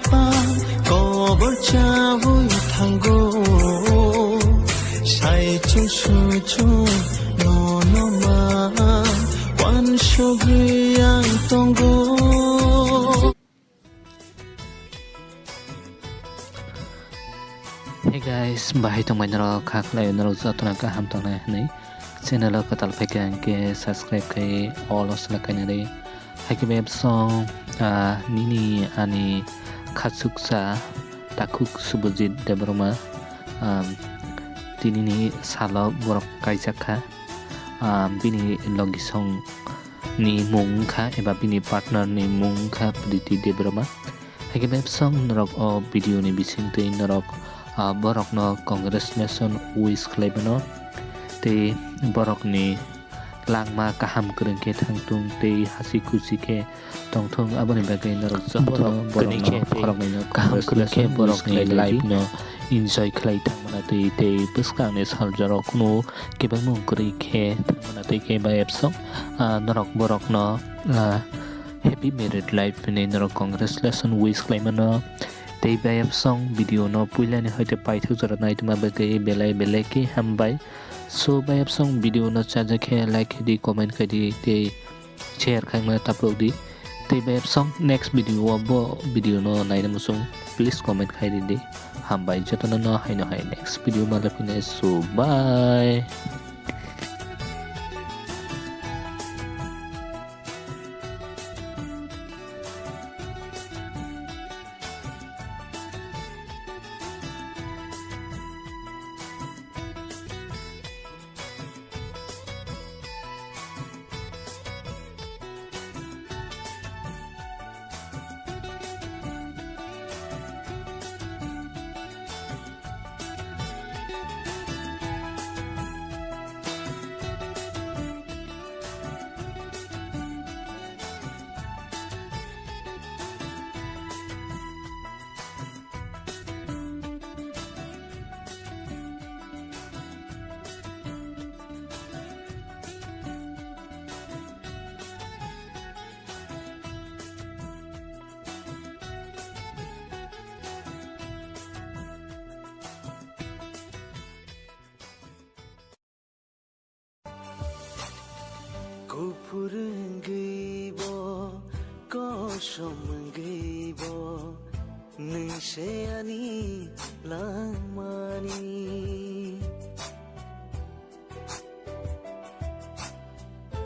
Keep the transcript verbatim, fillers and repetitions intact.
Kobor chawi thango, saichung suichung nono ma wansugwi ang tongo. Hey guys, bahai tongbai norok, kha khlai norok jotono kaham tongnai hwnwi channel o kwtal phaikha hwnkhe subscribe khai all o select khaina di. Haikhe bai bwsong, ah, nini ani khachuksa takhuk Subhajit Debbarma, um, tinini salo borok kaijak kha, um, bini logisong ni mung wngkha eba bini partner ni mung wngkha Priti Debbarma. Haikhe bai bwsong norok o video ni bisingtwi norok, ah, borokno congratulation wish khlai mano tei borokni langma kaham kwrwng khe thangthung tei hasi khusi khe tongthung, aboni bagwi norok jotono borokno khoroknwino kaham kwrwng khe borokni life no enjoy khlai thangmana twi tei bwskangni saljorok kunu kebengmung kwrwi khe thangmana twi khe bai bwsong, ah, norok borokno, ah, happy married life hinwi norok congratulation wish khlai mano. Tei bai bwsong video no puilani hoite paithak jora naituma bagwi belai belai khe hambai. So bai bwsong video no chajak khe like khe di, comment khai di tei share khai ma taprok di. Tei bai bwsong next video o bo video no naina muchung please comment khai di di. Hambai jotono no haino hai next video ma laphinai. So bye. Kuphur wngwi bo, kosom wngwi bo, nwng se ani lang.